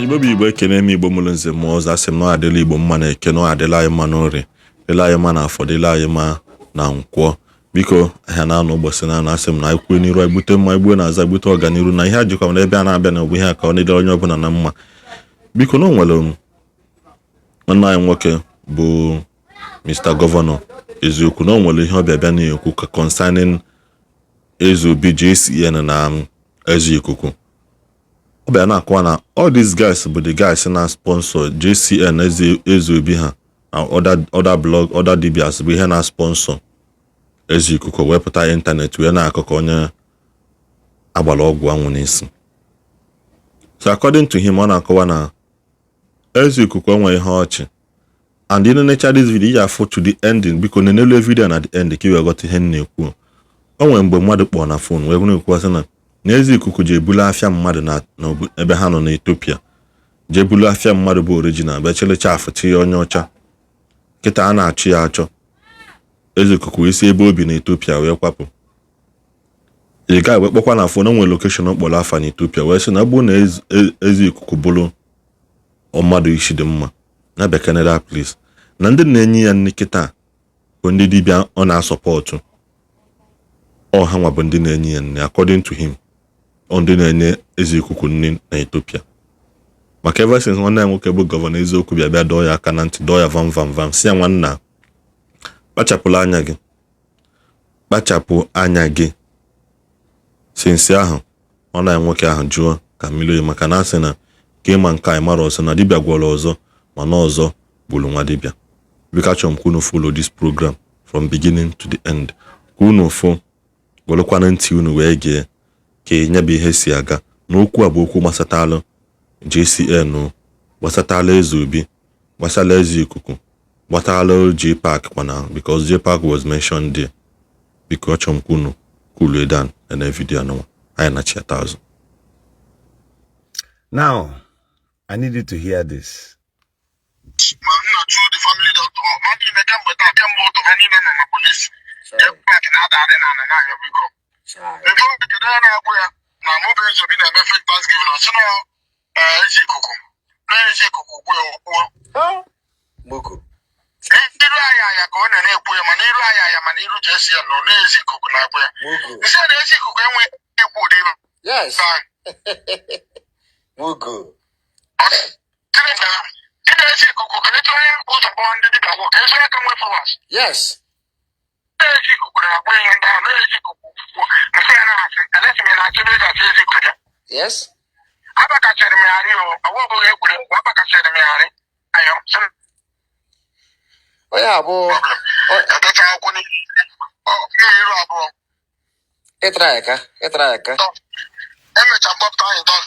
Igbo bụ Igbo, ekene m. Igbo mụrụ nze mụọ ọzọ, asị m na ọ adịla Igbo mma na Eke, na ọ adịla anyị mma n'Orie, dịla anyị mma na Afọ, dịla anyị mma na Nkwọ. Biko, ahịa na-anọ ụbọchị na-anọ, asị m na anyị kwue n'iru, anyị gbute mma, anyị gbue na azụ, anyị gbute ọganiru na ihe a jikwa na ebe a na-abịa na ọ bụ ihe a ka ọ na-edere onye ọbụla na mma. Biko, na o nwere nwanne anyị nwoke bụ Mr. Governor Eziokwu, na o nwere ihe ọ bịa bịa na-ekwu ka concerning Eze Obi JCN na Eze Ikuku. Ọ bịa na-akọwa na all these guys bụ the guys na sponsor JCN, Eze Obi ha na other blog, other dibias bụ ihe na sponsor Eze Ikuku, wee pụta ịntanetị wee na-akọ ka onye agbara ọgwụ anwụ n'isi. So according to him, ọ na-akọwa na Eze Ikuku enwe ihe ọchị. And ị na-enecha this video, ị afụ to the ending. Biko, nenelu video na the end ka ị wee ghọta ihe m na-ekwu. O nwere mgbe mmadụ kpọrọ na phone wee na-ekwu sị na Eze Ikuku ji ebulu afịa mmadụ na ebe ha nọ n'Ethiopia, jee bulu afịa mmadụ bụ original, bịa chịlịcha afụ tinye onye ọcha. Kịta a na-achụ ya achọ. Eze Ikuku wee si ebe o bi na Ethiopia wee kwapụ. Ị ga wee kpọkwa na phone, o nwere location ọ kpọrọ afa na Ethiopia, wee sị na ọ bụrụ na Eze Ikuku bụrụ mmadụ isi dị mma na bịa Canada please, na ndị na-enye ya nri kịta bụ ndị dibịa ọ na-asọpọtụ. Ọ ha nwa bụ ndị na-enye ya nri. According to him, ọ ndị na-enye Eze Ikuku nri na Ethiopia, maka ever since nwanne ya nwoke bụ Governor Eziokwu bịa bịa dọọ ya aka na ntị, dọọ ya vam vam vam, si ya, "Nwanna, kpachapụla anya gị, kpachapụ anya gị." Since ahụ, ọ na nwoke ahụ jụọ ka mmiri oyi, maka na asị na ka ịma nke anyị mara ọzọ na dibịa gwọrọ ọzọ, mana ọzọ gburu nwa dibịa. Biko, achọrọ m ka unu follow this program from beginning to the end, ka unu fụ, werekwana ntị unu wee gee ka nye bụ ihe si aga. Na okwu a bụ okwu gbasatalụ JCN, gbasatala Eze Obi, gbasala Eze Ikuku, gbasatala J Park kwana, because J Park was mentioned there. Biko, achọrọ m ka unu cool down na video anụnwa anyị nachiata azụ. Now, I need you to hear this. Ma nna chu the family doctor ha niile, kemgbe taa, kemgbe ụtụ ha niile nọ na polisi. Park na-adagharị n'ala na-ayọ biko. Nke kedu onye na-agwụ ya na mụ bụ Eze Obi na-eme fake thanksgiving? Ọ sị na Ezi Ikuku na Ezi Ikuku gwuo ya okwuo. Mugu. N'iru aya aya ka ọ na-ekwu ya, mana iru aya aya, mana iru jesi ya nọ n'Ezi Ikuku na-agwụ ya. Mugu. Nsị na Ezi Ikuku enweghị ikwu ụdị ahụ. Mugu. Dị na Ezi Ikuku ka etu onye ụzọ kpọọ ndị dibịa gwọ ka ezi aka nwee powers. Na-eji ikuku na-agba ihe ndị ahụ na-eji ikuku kwuo nsị ya na-asị elesi m na-achọ ebe ị ga-achọ Ezi Ikuku ya. Abakachara m ya arị o, ọwa ọbụghị egwuregwu, abakachara m ya arị ayọ sị m. Onye abụ Problem edecha akwụkwọ n'iru abụọ. Ịtara ya aka, ịtara ya aka. Emecha mkpọpụta anyị dọs.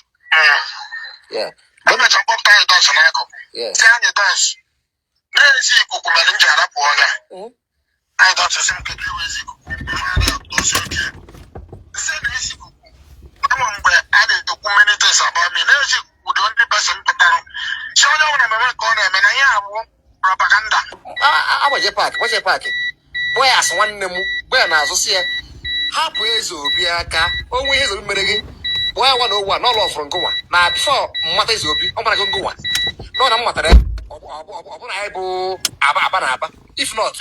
Emecha mkpọpụta anyị dọs n'akụkụ. Si anyị dọs na-ezi ikuku mere m ji arapụ ọnya. Anyị dọs sị m, "Kedu iwe Ezi Ikuku?" Mmadụ dọs oke nsị na Ezi Ikuku ama mgbe a na-ekwu many things about me na Ezi Ikuku dị only person pụtara si onye ọbụla mere nke ọ na-eme na ihe abụ propaganda. Agbaje park, gbaje park, gwa ya, asị nwanne m, gwa ya n'azụ, si ya hapụ Eze Obi aka. Onwe ihe Eze Obi mere gị, gwa ya nwa na owu a n'ọlụ ọfụrụ ngụnwa na before mmata Eze Obi ọ mara gị ngụnwa nọ na m matara ya. Ọ bụ na anyị bụ aba aba na aba, if not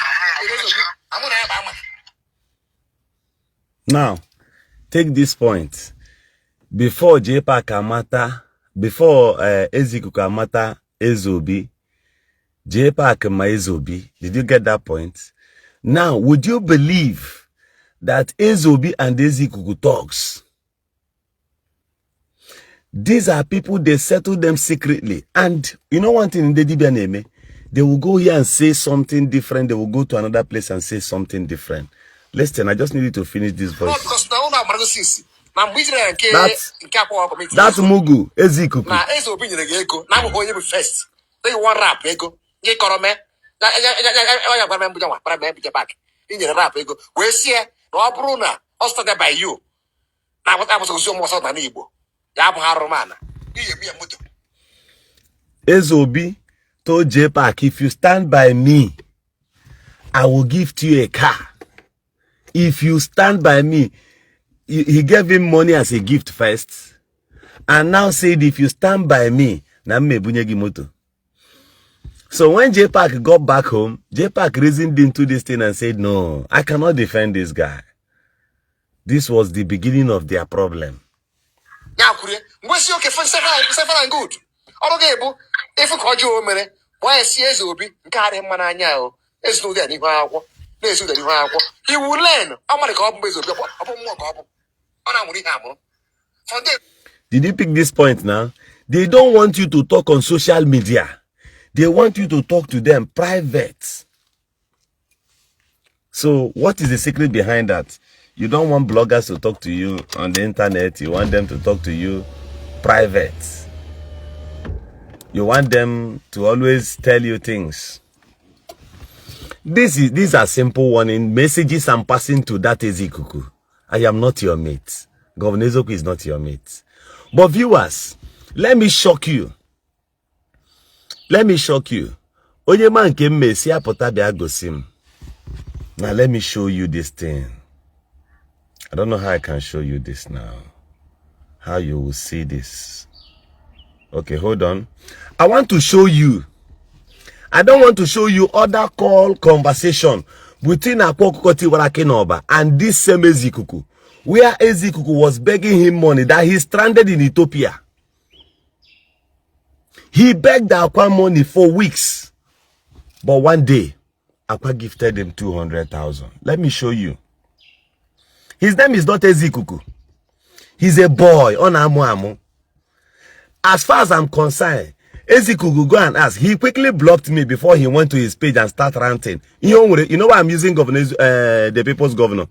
Eze Obi amụ na ya bụ ama. Now, take this point. Before J Park amata, before Ezikuku amata Ezobi, J Park ma Ezobi. Did you get that point? Now, would you believe that Ezobi and Ezikuku talks? These are people, they settle them secretly. And you know one thing in the dibia name, they will go here and say something different. They will go to another place and say something different. Listen, I just need you to finish this No, voice. Because na ụlọ amarago since na mgbe ijere ya nke nke akpọ committee. That Mugu, Ezikuku. Na Eze Obi nyere gị ego na abụghị onye bụ first take one rap ego gị kọrọ mee ya gwara m mbuja nwa gwara m mbuja back i nyere rap ego wee sie na ọ bụrụ na ọ started by you na agbasa ozi ọmụ ọsọ na Igbo ya abụghị arụrụmana iyi ebu ya moto. Ezobi told J Park, "If you stand by me, I will give to you a car. If you stand by me." He gave him money as a gift first. And now said, "If you stand by me, Na m ebunye gị moto. So when JPAC got back home, JPAC reasoned into this thing and said, "No, I cannot defend this guy." This was the beginning of their problem. Ya kwurie mgbe si oke fine and good. Ọrụ gị bụ ịfụ ka ọjọọ o mere gwa ya si Eze Obi nke adịghị mma n'anya o ezi ụdị a n'ihu akwụkwọ na-ezi ụdị n'ihu akwụkwọ. He will learn. Ọ mara ka ọ bụ Eze Obi ọ bụ mmụọ ka ọ bụ ọ na-amụrụ ihe amụrụ. From there. Did you pick this point now? They don't want you to talk on social media. They want you to talk to them private. So what is the secret behind that? You don't want bloggers to talk to you on the internet. You want them to talk to you private. You want them to always tell you things. These are simple warning messages I'm passing to that Ezikuku. I am not your mate. Governor Eziokwu is not your mate. But viewers, let me shock you. Let me shock you. Onye ma nke m esi apụta bịa gosi m. Now let me show you this thing. I don't know how I can show you this now. How you will see this. Okay, hold on. I want to show you. I don't want to show you other call conversation between Akwa Okuko Tiwara Aki n'Oba and this same Ezikuku, where Ezikuku was begging him money that he stranded in Ethiopia. He begged Akwa money for weeks. But one day, Akwa gifted him 200,000. Let me show you. His name is not Ezikuku. He's a boy on Amu Amu. As far as I'm concerned, Ezikuku, go and ask. He quickly blocked me before he went to his page and start ranting. You know why I'm using governor, the people's governor?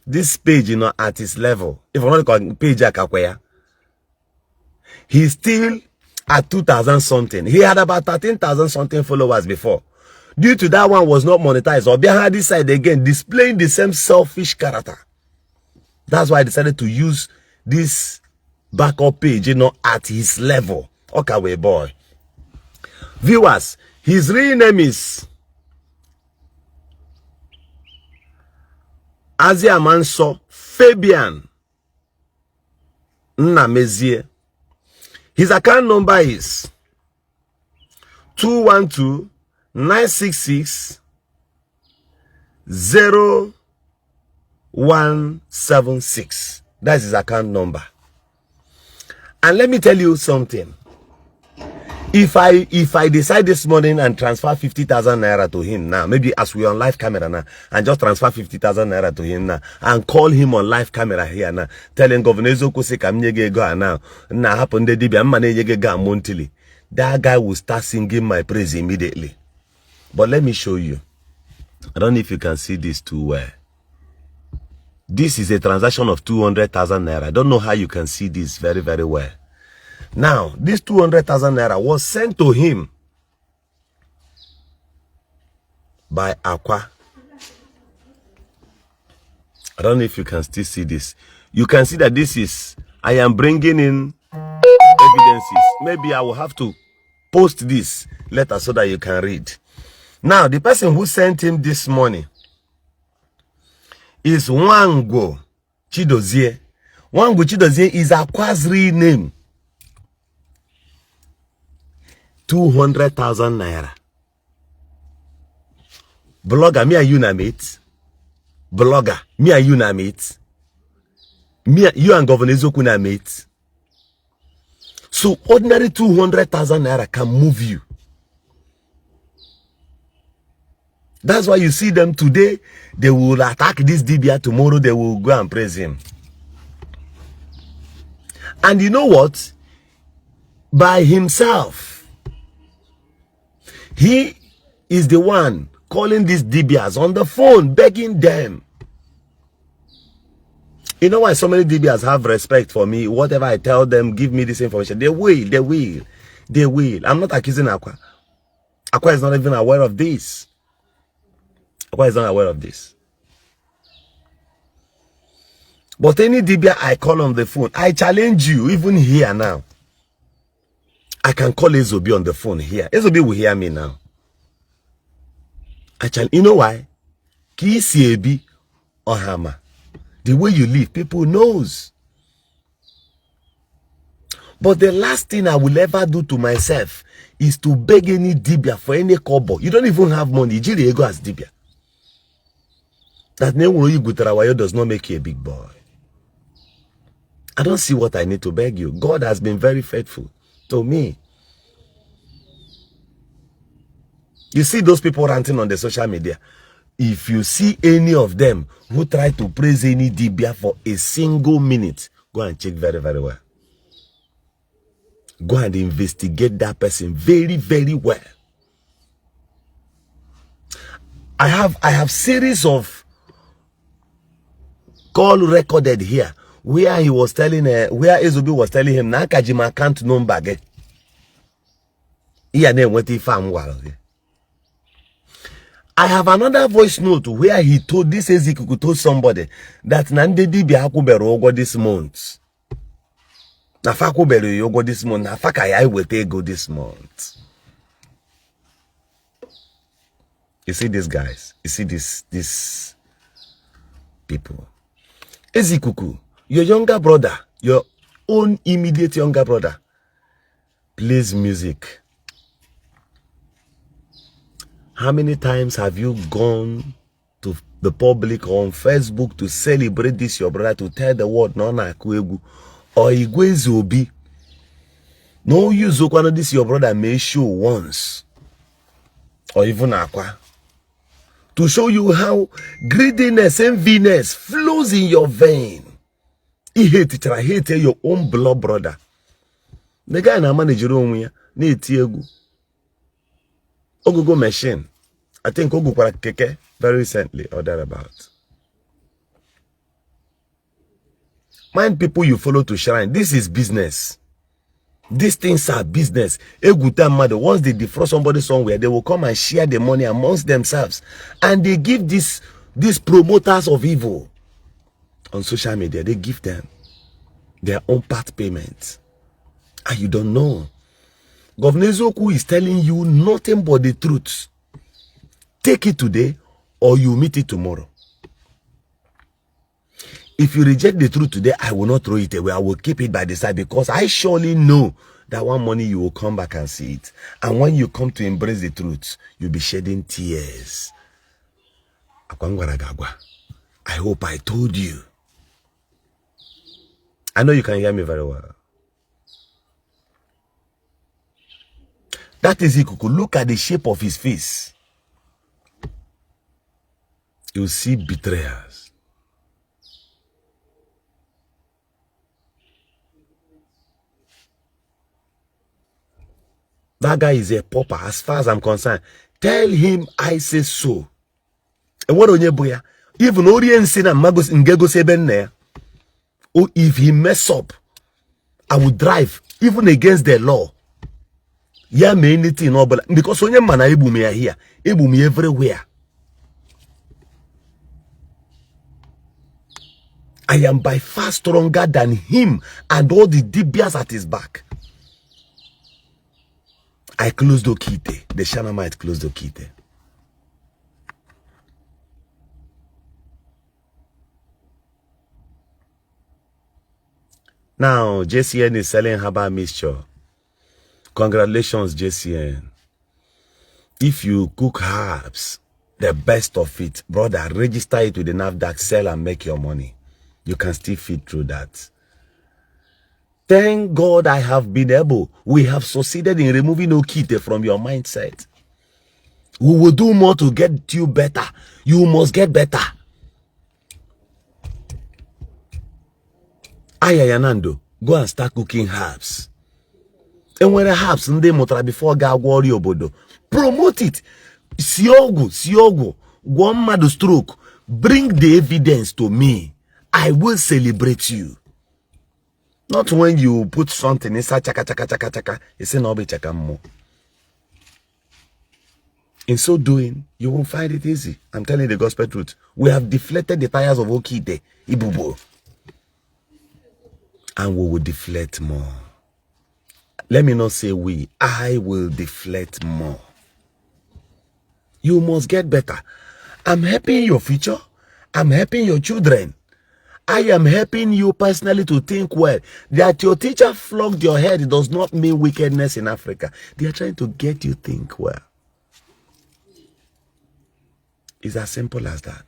This page, at his level. If I'm not page Akakwea, he's still at 2,000 something. He had about 13,000 something followers before. Due to that one was not monetized. Or behind this side again, displaying the same selfish character. That's why I decided to use this backup page, at his level. Okay, we boy. Viewers, his real name is Aziamanso Fabian Nnamezie. His account number is 212 966 0176. That's his account number. And let me tell you something. If I decide this morning and transfer 50,000 naira to him now, maybe as we on live camera now, and just transfer 50,000 naira to him now, and call him on live camera here now, telling Governor Eziokwu sị ka m nye gị ego a now, na hapụ ndị dibịa mma na-enye gị ego monthly, that guy will start singing my praise immediately. But let me show you. I don't know if you can see this too well. This is a transaction of 200,000 naira. I don't know how you can see this very, very well. Now, this 200,000 naira was sent to him by Aqua. I don't know if you can still see this. You can see that this is, I am bringing in evidences. Maybe I will have to post this later so that you can read. Now, the person who sent him this money is Wango Chidozie. Wango Chidozie is Akwa's real name. 200,000 naira. Blogger, me and you na mate. Blogger, me and you na mate. Me, you and Governor Eziokwu na mate. So ordinary 200,000 naira can move you. That's why you see them today, they will attack this dibia, tomorrow they will go and praise him. And you know what? By himself, he is the one calling these dibias on the phone, begging them. You know why so many dibias have respect for me? Whatever I tell them, give me this information. They will, they will, they will. I'm not accusing Akwa. Akwa is not even aware of this. Akwa is not aware of this. But any dibia I call on the phone, I challenge you, even here now. I can call Ezeobi on the phone here. Ezeobi will hear me now. I challenge, you know why? Kcab Ohama. The way you live, people knows. But the last thing I will ever do to myself is to beg any dibia for any kobo. You don't even have money. Ijiri ego as dibia. That name onye gwutara wayo does not make you a big boy. I don't see what I need to beg you. God has been very faithful to me. You see those people ranting on the social media. If you see any of them who try to praise any dibia for a single minute, go and check very, very well. Go and investigate that person very, very well. I have series of call recorded here where he was telling where Ezobi was telling him na aka ji m account number gị iya na-enweta ife a m gwara gị. I have another voice note where he told this Ezikuku told somebody that na ndị dibịa akwụbere ụgwọ this month. Na fa akwụbere ya ụgwọ this month, na fa ka ya eweta ego this month. You see these guys, you see these people. Ezikuku, your younger brother, your own immediate younger brother, plays music. How many times have you gone to the public on Facebook to celebrate this your brother, to tell the world na ọ na-akụ egwu? Or Igwe Ezeobi, no use okwana this your brother may show once, or even akwa, to show you how greediness, enviness flows in your vein. He hate hate your own blood brother. The guy na manage onwe ya na-eti egwu. Ogogo machine. I think ogokwara keke very recently or thereabout. Mind people you follow to shrine. This is business. These things are business. Egwuta mmadụ, once they defraud somebody somewhere, they will come and share the money amongst themselves. And they give these promoters of evil on social media, they give them their own part payment. And you don't know. Governor Eziokwu is telling you nothing but the truth. Take it today or you meet it tomorrow. If you reject the truth today, I will not throw it away. I will keep it by the side because I surely know that one morning you will come back and see it. And when you come to embrace the truth, you'll be shedding tears. I hope I told you. I know you can hear me very well. That is Ikuku. Look at the shape of his face. You'll see betrayers. That guy is a pauper as far as I'm concerned. Tell him I say so. And what onye bụ ya? Even orie nsi na ngegosi ebe nna ya. Oh, if he mess up, I will drive even against the law. Ya mee anything ọbụla because onye mma na egbu m ya here, egbu m ya everywhere. I am by far stronger than him and all the dibias at his back. I closed Okite. The Shanamite closed Okite. Now, JCN is selling herbal mixture. Congratulations, JCN. If you cook herbs, the best of it, brother, register it with the NAFDAC, sell and make your money. You can still feed through that. Thank God I have been able. We have succeeded in removing Okite from your mindset. We will do more to get you better. You must get better. Ayayanando, go and start cooking herbs. Enwere herbs ndị mụtara before ga-agwọ ọrịa obodo. Promote it. Si ọgwụ, gwọọ mmadụ stroke. Bring the evidence to me. I will celebrate you. Not when you put something inside chaka chaka chaka chaka. You say no be chaka mo. In so doing, you won't find it easy. I'm telling you the gospel truth. We have deflated the tires of Okite, Ibubo. And we will deflate more. Let me not say we. I will deflate more. You must get better. I'm helping your future. I'm helping your children. I am helping you personally to think well. That your teacher flogged your head does not mean wickedness in Africa. They are trying to get you think well. It's as simple as that.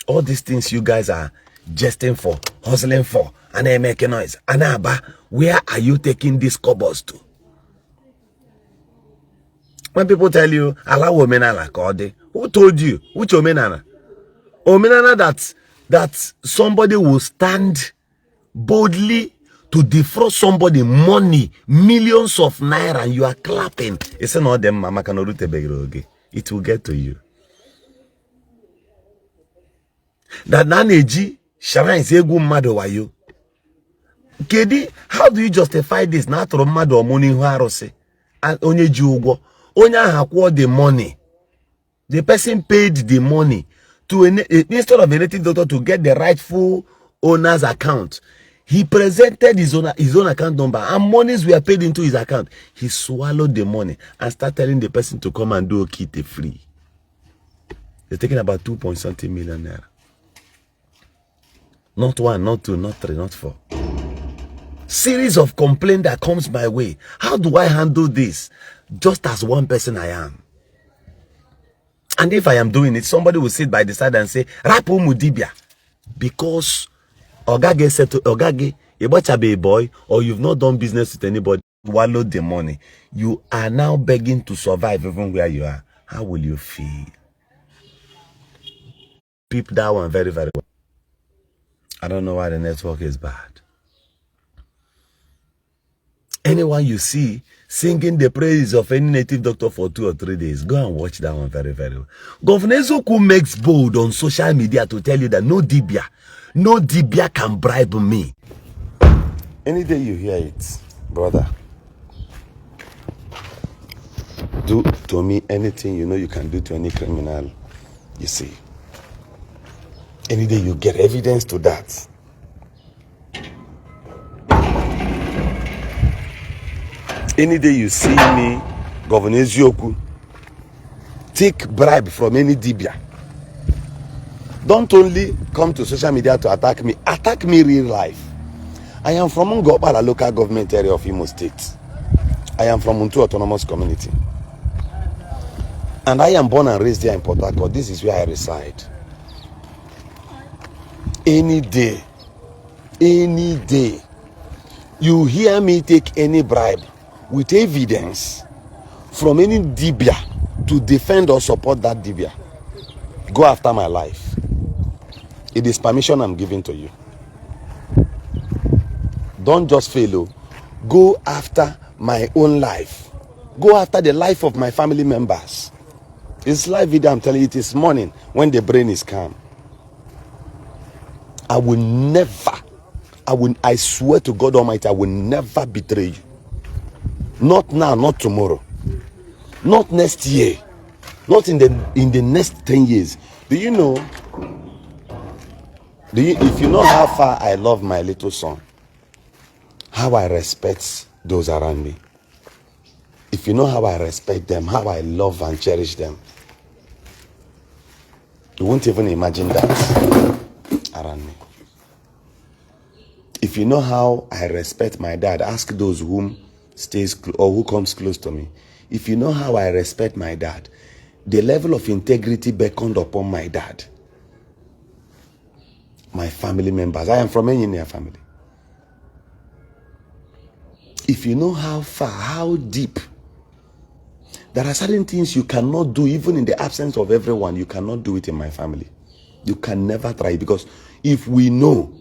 All these things you guys are jesting for, hustling for, and they making noise. Anaba, where are you taking these cobbles to? When people tell you, allow omenala ka ọ dị, who told you? Which omenala? Omenala that somebody will stand boldly to defraud somebody money, millions of naira, and you are clapping. It's not them, mama can It will get to you. That na na-eji shrines egwu mmadụ wayo. Kedu, how do you justify this? Na atụrụ mmadụ ọmụ n'ihu arụsị, onye ji ụgwọ, onye ahụ akwụọ the money. The person paid the money to a, instead of a native doctor to get the rightful owner's account. He presented his own account number and monies were paid into his account. He swallowed the money and started telling the person to come and do oke ite free. They're taking about 2 point something million naira. Not one, not two, not three, not four. Series of complaint that comes my way. How do I handle this? Just as one person I am. And if I am doing it, somebody will sit by the side and say, "Rapụ ụmụ dibia." Because Oga gị settle, Oga gị, a boy, or you've not done business with anybody, swallow the money. You are now begging to survive even where you are. How will you feel? Peep that one very, very well. I don't know why the network is bad. Anyone you see singing the praise of any native doctor for 2 or 3 days, go and watch that one very, very well. Governor Eziokwu makes bold on social media to tell you that no dibia, no dibia can bribe me. Any day you hear it, brother, do to me anything you know you can do to any criminal you see. Any day you get evidence to that. Any day you see me, Governor Eziokwu, take bribe from any dibia. Don't only come to social media to attack me, attack me real life. I am from Ngor Okpala local government area of Imo State. I am from Muntu Autonomous Community. And I am born and raised here in Port Harcourt. This is where I reside. Any day, you hear me take any bribe with evidence from any dibia to defend or support that dibia, go after my life. It is permission I'm giving to you. Don't just fail. Oh. Go after my own life. Go after the life of my family members. This live video, I'm telling you, it is morning when the brain is calm. I will never, I swear to God Almighty, I will never betray you. Not now, not tomorrow. Not next year. Not in the next 10 years. Do you know? If you know how far I love my little son, how I respect those around me, if you know how I respect them, how I love and cherish them, you won't even imagine that around me. If you know how I respect my dad, ask those whom stays or who comes close to me. If you know how I respect my dad, the level of integrity beckoned upon my dad, my family members. I am from engineer family. If you know how far, how deep, there are certain things you cannot do even in the absence of everyone. You cannot do it in my family. You can never try it because if we know,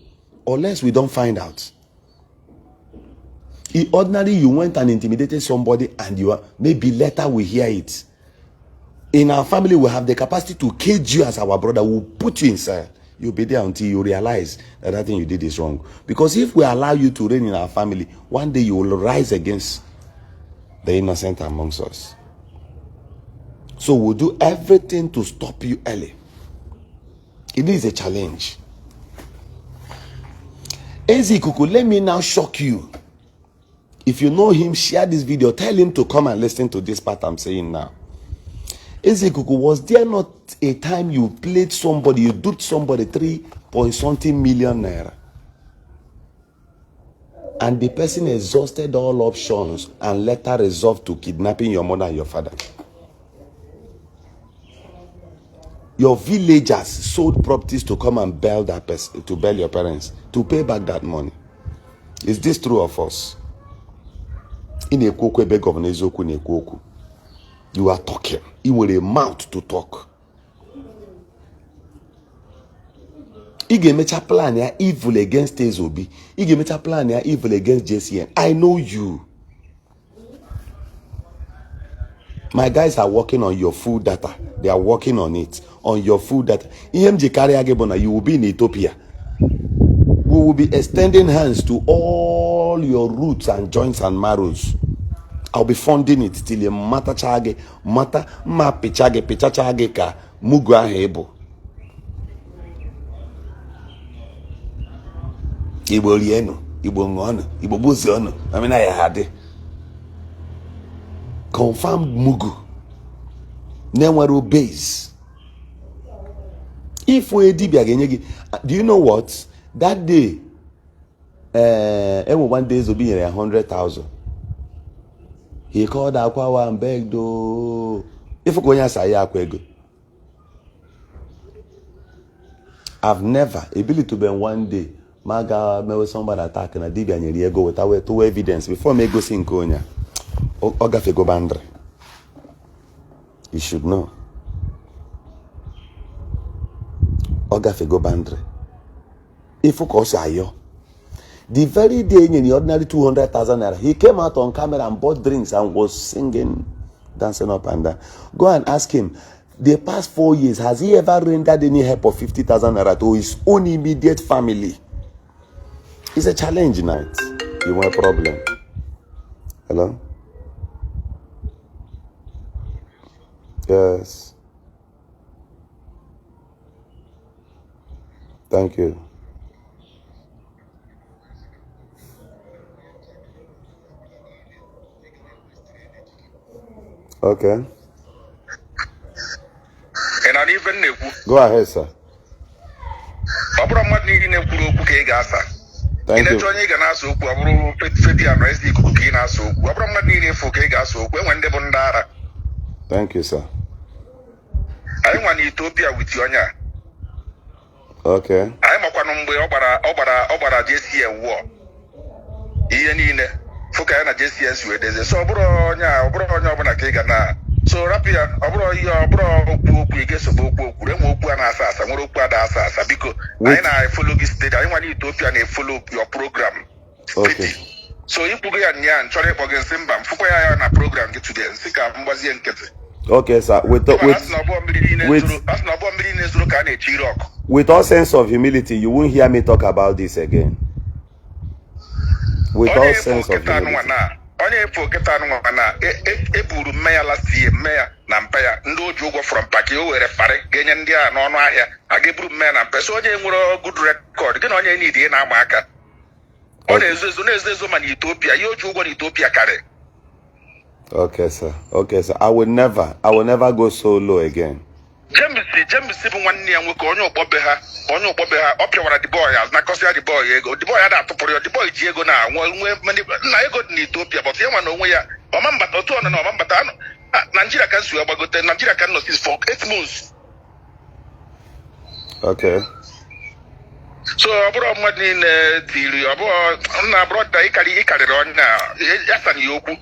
unless we don't find out. If ordinarily you went and intimidated somebody and you are maybe later we hear it. In our family, we have the capacity to cage you as our brother. We'll put you inside. You'll be there until you realize that that thing you did is wrong. Because if we allow you to reign in our family, one day you will rise against the innocent amongst us. So we'll do everything to stop you early. It is a challenge. Ezikuku, let me now shock you. If you know him, share this video. Tell him to come and listen to this part I'm saying now. Ezikuku, was there not a time you played somebody, you duped somebody 3 point something million naira? And the person exhausted all options and later resolved to kidnapping your mother and your father. Your villagers sold properties to come and bail that person, to bail your parents, to pay back that money. Is this true of us? Ị na-ekwu okwu ebe Governor Eziokwu na-ekwu okwu. You are talking. Ị nwere mouth to talk. Ị ga-emecha plan ya evil against Ezeobi. Ị ga-emecha plan ya evil against JCN. I know you. My guys are working on your full data. They are working on it. On your full data. Ihe m ji karịa gị bụ na you will be in Ethiopia. We will be extending hands to all your roots and joints and marrows. I'll be funding it till you matacha gị mata mma pịcha gị pịchacha gị ka mugu ahụ ị bụ. Igbo rienụ, Igbo ṅụọnụ, Igbo gbuzuonụ, amịna ya ha dị. Confirmed mugu na-enwere base. If onye dibịa ga-enye gị, do you know what? That day, enwe one day Ezeobi nyere ya 100,000. He called Akwawa and begged oh. Ifu ka onye asa ya akwa ego. I've never ebilitube one day ma ga mewe somebody attack na dibịa nyere ya ego weta wee tụwa evidence before m egosi nke onye a. Ọ gafego boundary. You should know. Ọ gafego boundary. Ifu ka ọ si ayọ. The very day nyere ya ordinary 200,000 naira, he came out on camera and bought drinks and was singing, dancing up and down. Go and ask him, the past 4 years, has he ever rendered any help of 50,000 naira to his own immediate family? It's a challenge night. You want a problem? Hello? Yes. Thank you. Okay. Ị na n'ife m na-ekwu? Go ahead, sir. Ọ bụrụ mmadụ niile kwuru okwu ka ị ga-asa. Ị Thank na-eche you. onye ị ga na-asa okwu, ọ bụrụ Fabian na ezi ikuku ka ị na-asa okwu. Ọ bụrụ mmadụ niile efu ka ị ga-asa okwu, enwe ndị bụ ndị ara. Thank you, sir. Anyị nwa na Ethiopia with onye a. Okay. Anyị makwanụ mgbe ọ gbara JCN wụọ ihe niile fụ ka ya na JCN si wee dezie. So ọ bụrụ onye a, ọ bụrụ onye ọbụla ka ị ga na so rapụ ya. Ọ bụrụ ihe, ọ bụrụ okwu okwu ị ga-esobe okwu okwu. Enwe okwu a na-asa asa, nwere okwu a da-asa asa. Biko, anyị na-efollow gị steady. Anyị nwa na Ethiopia na-efollow your program Okay. steady. So ikwugo ya nya nchọrọ ịkpọ gị nsị mba m fụkwa ya na program gị today, nsị ka m gbazie nkịtị. Okay, sir. With Mana with asị na ọbọ mmiri niile with zoro, asị na ọbọ mmiri niile zoro ka a na-eche ire ọkụ. With all sense of humility, you won't hear me talk about this again. With Onye all efu sense of nkịta anụnwa humility. na onye efu nkịta anụnwa na eburu mme ya last year, mme ya na mpa ya ndị o ji ụgwọ from paki o were farị ga-enye ndị a n'ọnụ ahịa a ga-eburu mme ya na mpa. So onye nwere good record gị na onye need ị na-agba aka. Ọ Okay. na-ezo ezo, na-ezo ezo, ma na Ethiopia ihe o ji ụgwọ na Ethiopia karị. Okay, sir. Okay, sir. I will never go so low again. James bụ nwanne ya nwoke, onye ụkpọbe ha, onye ụkpọbe ha, ọ pịawara the boy azụ nakọsịa the boy ego. The boy ada atụpụrụ ya. The boy ji ego na nwe nna ego dị n'Ethiopia, but ya nwa na onwe ya ọma mbata otu ọnụ na ọma mbata Nigeria ka nsi wee gbagote Nigeria ka nọ since for 8 months. Okay. So ọ bụrụ mmadụ niile tiri, ọ bụrụ nna brother, ịkarịrị onye a ya sana ya okwu.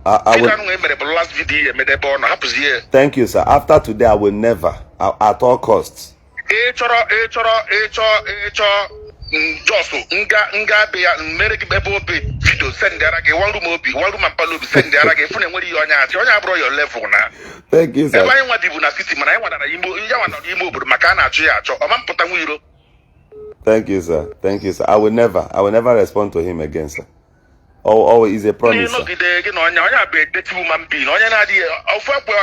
I Video will. anụ emere bụ last video ya emedebe ọ nọ hapụzie ya. Thank you, sir. After today, I will never, at all costs. Ị chọrọ ị chọrọ ịchọ ịchọ jos nga be ya mere gị ebe obi video sendara gị one room obi, one room and parlour obi sendara gị fụ na enwere ihe onye achị onye abụrụ your level na. Thank you, sir. Ebe anyị nwa bibu na city, mana anyị nwa ime ya nwa nọ n'ime obodo maka a na-achọ ya achọ ọma mpụta nwa iro. Thank you, sir. Thank you, sir. I will never respond to him again, sir. Oh, it's a promise, sir. N'ịnọgide gị na onye onye a bụ dirty human being, onye na-adịghị ofu akwa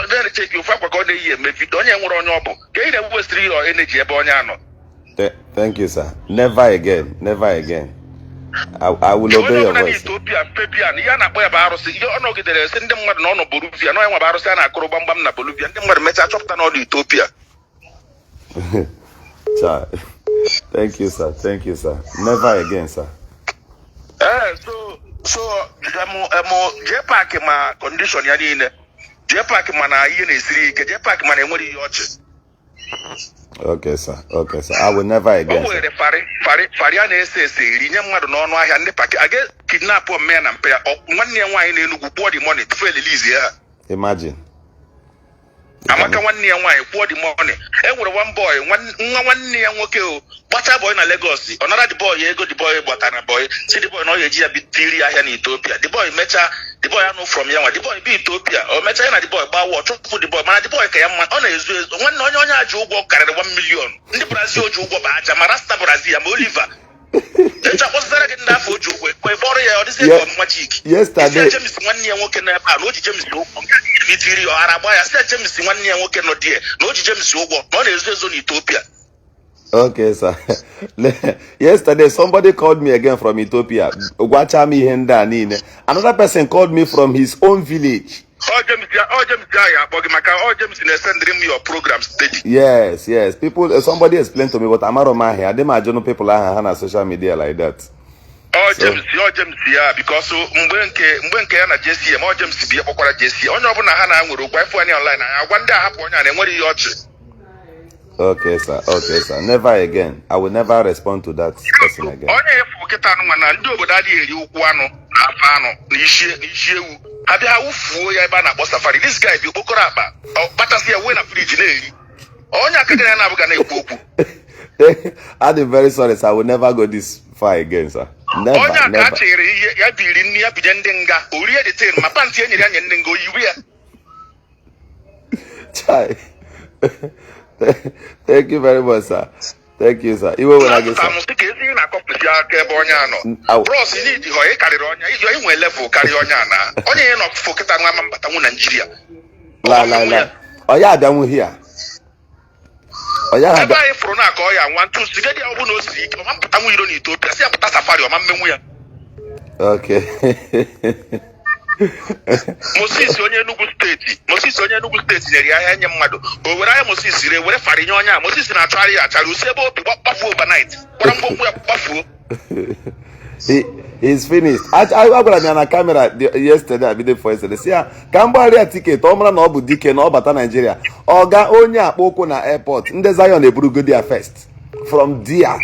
na-echeki ofu akwa ka ọ na-eyi eme video, onye nwere onye ọ bụ ka ị na-ewesịrị ihe energy ebe onye anọ. Thank you, sir. Never again. Never again. I will obey Onye your ọbụla voice. n'Ethiopia, Fabian, ihe a na-akpọ ya bụ arụsị. Ihe ọ nọgidere sị ndị mmadụ na ọ nọ Bolivia, na ọ ya nwa bụ arụsị a na-akụrụ gbamgbam na Bolivia. Ndị mmadụ mechaa chọpụta na ọ dị Ethiopia. Chai. Thank you, sir. Thank you, sir. Never again, sir. Ee, so emu JPAC ma condition ya niile. JPAC ma na ihe na-esiri ike. JPAC ma na enwere ihe ọchị. Okay, sir. Okay, sir. I will never O again, sir. were fari a na-ese ese eri nye mmadụ n'ọnụ ahịa. Ndị paki aga kidnap mme ya na mpe ya. Nwanne ya nwaanyị na-Enugwu kwụọ the money tupu elilizie ya. Imagine. Amaka, nwanne ya nwaanyị kwụọ the money. E nwere one boy, nwa nwanne ya nwoke, o gbacha boy na Lagos, ọ nara the boy ego. The boy gbatara boy, si the boy na ọ ga-eji ya tiri ahịa na Ethiopia. The boy mechaa, the boy anụ from ya nwa, the boy bi Ethiopia. O mechaa, ya na the boy gbaa wọ chụpụ the boy, mana the boy ka ya mma, ọ na-ezu ezu. Nwanne onye a ji ụgwọ karịrị 1 million. Ndị Brazil ji ụgwọ bụ aja, ma Rasta Brazil ya, ma Oliver echa kpọsịtara gị ndị afọ o ji ụgwọ ekwe kpọrọ ya, ọ dịzie ka ọmụma chik. Yesterday, Isi James nwanne ya nwoke nọ ebe a na o ji James ụgwọ, nke a itiri ya ọhara gba ya. Si James nwanne ya nwoke nọ die na o ji James ụgwọ, na ọ na-ezo ezo n'Ethiopia. Okay, sir. Yesterday, somebody called me again from Ethiopia. Gwacha m ihe ndị a niile. Another person called me from his own village. Ọ James ya, ọ James ya ya akpọ gị, maka ọ James na-esendịrị m your program steady. Yes. People, somebody explained to me, but amaro m ahịa. Adị m ajụnụ people aha ha na social media like that. Ọ So, James, ọ James ya, because mgbe nke ya na JCM, ọ James bi kpọkwara JC. Onye ọbụla ha na nwere okwu ịfụ anyị online, anyị agwa ndị a hapụ onye a na-enwere ihe ọchị. Okay, sir. Okay, sir. Never again. I will never respond to that person again. Onye efu kịta anụ nwa na ndị obodo adịghị eri ụkwụ anụ na afọ anụ na isi ewu. Ha bịa, ha wụfuo ya ebe a na-akpọ safari. This guy bi okpokoro akpa, ọ kpachasị ya wee na fridge na-eri. Onye aka gị na na-abụga na-ekwu okwu. I'm very sorry, sir. I will never go this far again, sir. Onye Never, a ka a never. chịrị ihe ya biri nri ya binye ndị nga, o rie the thing, ma pant e nyere ya nye ndị nga, oyiwe ya. Chai. Thank you very much, sir. Thank you, sir. Iwe were gị, Na sir. m sị ka ezi ị na-akọpụsi aka ebe onye a nọ. Bros, need họ ị karịrị onye iji inwe level karịa onye a na onye ya nọ fụ kịta nwa ama mbatanwu Naijiria. La la la. Ọ ya abịanwu here. Ọ ya Ebe abịa. anyị fụrụ na aka ọ ya nwa ntụ sigedi ya, ọ bụ na o siri ike, ọma mpụtanwu iro na Ethiopia, si ya pụta safari, ọma mmenwu ya. Okay. Moses onye Enugu Steeti, Moses onye Enugu Steeti nyere ya ahịa nye mmadụ, o were ahịa Moses ree, were fari nye onye a. Moses na-achọgharị ya achara, osi ebe obi gbafuo overnight, kwara ngwongwo ya gbafuo. He's finished. Agwara m ya na camera yesterday, I been for yesterday. Si ya ka m gbagharịa ticket, ọ mara na ọ bụ dike na ọ bata Nigeria. Ọ ga onye akpa ụkwụ na airport. Ndị Zion eburugodi ya first. From there.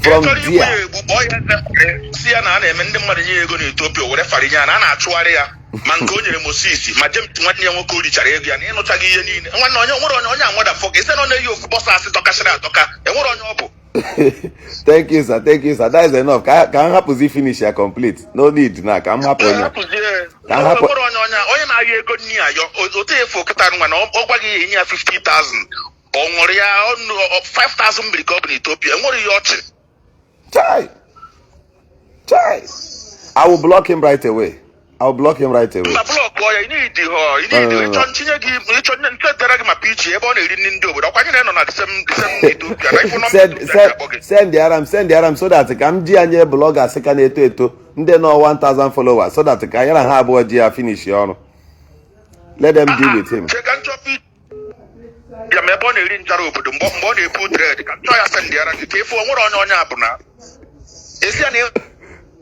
From Chọrọ igbu ya there. egbu, kpọọ ya eze, si ya na a na-eme ndị mmadụ nye ya ego n'Ethiopia, o were fari nye ya, na a na-achụgharị ya, ma nke o nyere Moses, ma James nwanne ya nwoke o richara ego ya, na ịnụchaghị ihe niile. Nwanne, onye nwere onye anwada fọ ise na ọ na-eyi ofu bọsa asị dọkasịrị adọka, enwere onye ọ bụ. Thank you, sir. Thank you, sir. That is enough. Ka m hapụzi finish ya complete. No need na ka m hapụ onye. Hapụzie. Ka m hapụ. Nwere onye na-ayọ ego nni ayọ otu efu kịta nwa na ọ gwaghị ya enye ya 50,000, ọ ṅụrụ ya ọnụ 5,000 mmiri ka ọ bụ n'Ethiopia, enwere ihe ọchị. Chai. Chai. I will block him right away. I will block him right away. Mba, block ya, ị need họ ị No, need no, no, no. ịchọ ntinye gị, ịchọ nche tere gị ma pichi ebe ọ na-eri nri ndị obodo. Ọkwa anyị na-enọ na the same Ethiopia na ifu nọmba Send Ethiopia send ga-akpọ gị. Send the aram, send the aram, so that ka m ji ya nye bloggers ka na-eto eto, ndị nọ 1000 followers, so that ka ya na ha abụọ ji ya finish ya ọrụ. Let them deal with him. Che ka nchọ pi ya ma ebe ọ na-eri nchara obodo mgbe ọ na-epu dread, ka nchọ ya send yara gị ka efu o nwere onye a bụ na esi ya na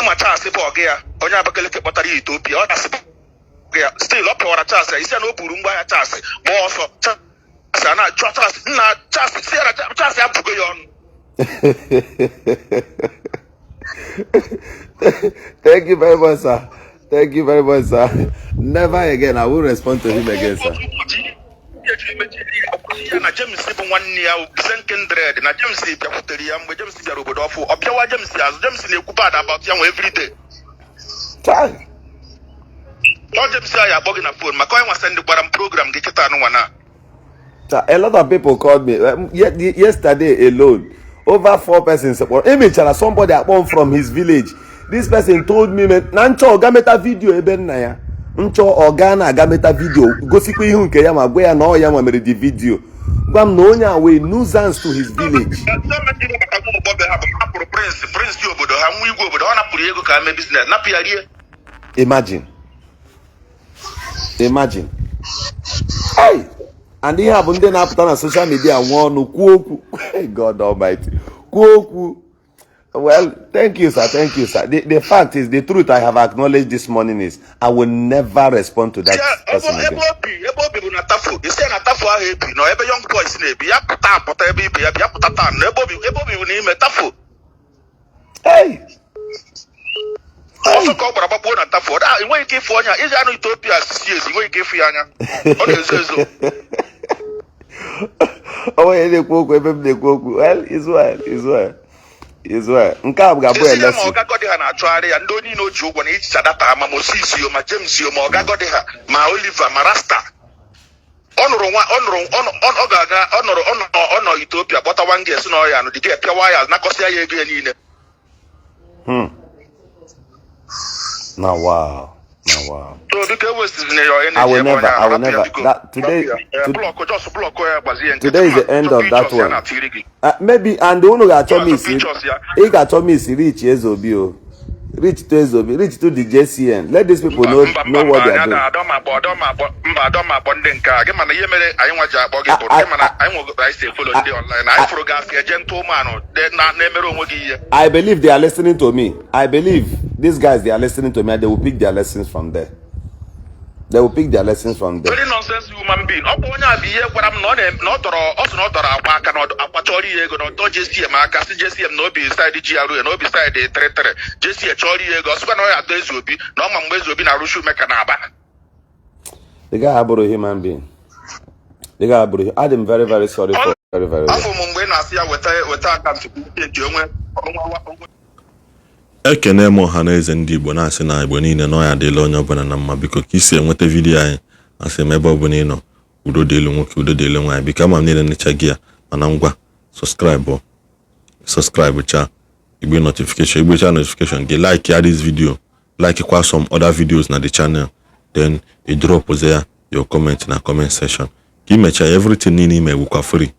ịma Charles bụ ọgụ ya, onye Abakaliki kpọtara ya Ethiopia. Ọ dasị bụ ya still ọ pịawara Charles ya isi ya na o buru ngwa ahịa Charles gbaa ọsọ. Charles a na-achọ Charles, nna Charles si ya na Charles ya bụgo ya ọnụ. Thank you very much, sir. Thank you very much, sir. Never again. I will respond to him again, sir. Otu ụbọchị ihe ejiri mechie ya, kwụsị ya na James bụ nwanne ya Kindred, na James bịakwutere ya mgbe James bịara obodo ọfụ, ọ bịawa James azụ. James na-ekwu bad about ya nwa everyday. Chai. Ọ James a ya akpọ gị na phone, maka onye nwa send gwara m program gị kịta anụnwa na Sir, a lot of people called me yesterday alone. Over four persons. Emechara somebody akpọ m from his village. This person told me na nchọ ọga meta video ebe nna ya. Nchọ ọga na-aga meta video gosikwa ihu nke ya, ma gwa ya na ọ ya nwa mere the video. Gwa m na onye a wee nuisance to his village. Gọọmenti ịnabata nwa ọgbọ be ha bụ hapụrụ prince obodo ha. Nwa igwe obodo ọ napụrụ ya ego ka mee business, napụ ya rie. Imagine, imagine. Hey! And ihe a bụ ndị na-apụta na social media nwe ọnụ kwuo okwu. God Almighty, kwuo okwu. Well, thank you, sir. Thank you, sir. The fact is, the truth I have acknowledged this morning is I will never respond to that Ya, ebe person ebe again. obi ebe obi bụ na Tafo. Isi ya na Tafo ahụ ebi nọ ebe young boys na-ebi ya pụta apụta ebe ibe ya bi ya pụta taa na ebe obi bụ n'ime Tafo. Hey! Ọsọ ka ọ gbara gbagbuo na Tafo. Ọ da enweghị ike ịfụ ọnya iji anụ Ethiopia sisi ezi, enweghị ike ịfụ ya anya, ọ na-ezo ezo. O nwere na-ekwu okwu ebe m na-ekwu okwu. Well, is well, is well, is well. Nke a ga-abụ Esi ya ma lesson. ọga gọdị ha na-achọgharị ya, ndị niile o ji ụgwọ na ichicha data, ma Moses yo, ma James yo, ma ọga gọdị ha, ma Oliver, ma Rasta. Ọ nụrụ nwa ọ nụrụ ọ nọ- ọ ga-aga ọ nọrọ ọ nọ Ethiopia kpọta one girl si na ọya nụ dịga pịawa ya, nakọsịa ya ego ya niile. Na wow. Na wow. So biko, ewesizina ya energy I will ebe never, onye ahụ, I will rapụ ya never. biko. That today, Rapụ ya. Block, just block ya, gbazie nkịtị. Today is the end of that Pictures ya one. na-atịrị gị. Maybe and unu ga-achọ m isi Pictures ya. Ị ga-achọ m isi reach Ezeobi o. Reach to Ezeobi, reach to the JCN. Let these people know Mba, know mba, what they mba, are doing. adọ m akpọ, mba, adọ m akpọ ndị nke a gị. Mana ihe mere anyị nwa ji akpọ gị bụ gị mana anyị nwe anyị si e-follow ndị online anyị fụrụ gị asị eje ntụ ụmụanụ na-emere onwe gị ihe. I believe they are listening to me. I believe these guys, they are listening to me and they will pick their lessons from there. They will pick their lessons from there. Very nonsense human being. Ọ bụ onye a bụ ihe gwara m na ọ na ọ dọrọ, ọ sị na ọ dọrọ akwa aka na akwa chọrọ ihe ego na ọdọ JCM aka, si JCM na obi side GRA na obi side 33 JCM chọrọ ihe ego. Ọ sịkwa na ọ ya atọ Eze Obi na ọ ma mgbe Eze Obi na-arụsi ume ka na-aba. The guy abụrụ human being. The guy abụrụ. I'm very, very sorry for very, very well. Afọ m mgbe ị na-asị ya weta account nke onwe onwe onwe. Ekene m ọha na eze ndị Igbo, na-asị na Igbo niile na ọya adịla onye ọbụla na mma. Biko, ka isi enweta video anyị, asị m ebe ọbụla ị nọ, udo dị elu nwoke, udo dị elu nwaanyị. Biko, ama m niile nnecha gị ya, mana ngwa, subscribe, subscribe cha igbe notification, igbecha notification gị, like ya this video, like kwa some other videos na the channel, then ị drop ya your comment na comment section. Ka imechaa everything niile ime bụkwa free,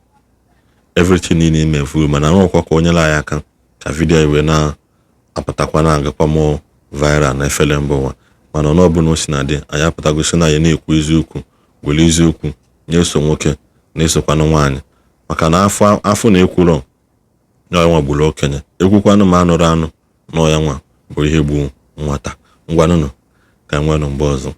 everything niile ime free, mana arụkwa ka onye anyị aka ka video anyị wee na-apụtakwa na-agakwa mụọ viral na efere mba ụwa. Mana ọnụ ọbụla o si na dị, anyị apụtagosi na anyị na-ekwu eziokwu, were eziokwu na-eso nwoke, na-esokwanụ nwaanyị, maka na afọ afọ na-ekwurọ na ya nwa gburu okenye, ekwukwanụ ma anụrụ anụ na ya nwa bụ ihe gbu nwata. Ngwanụnụ, ka enwenụ mgbe ọzọ.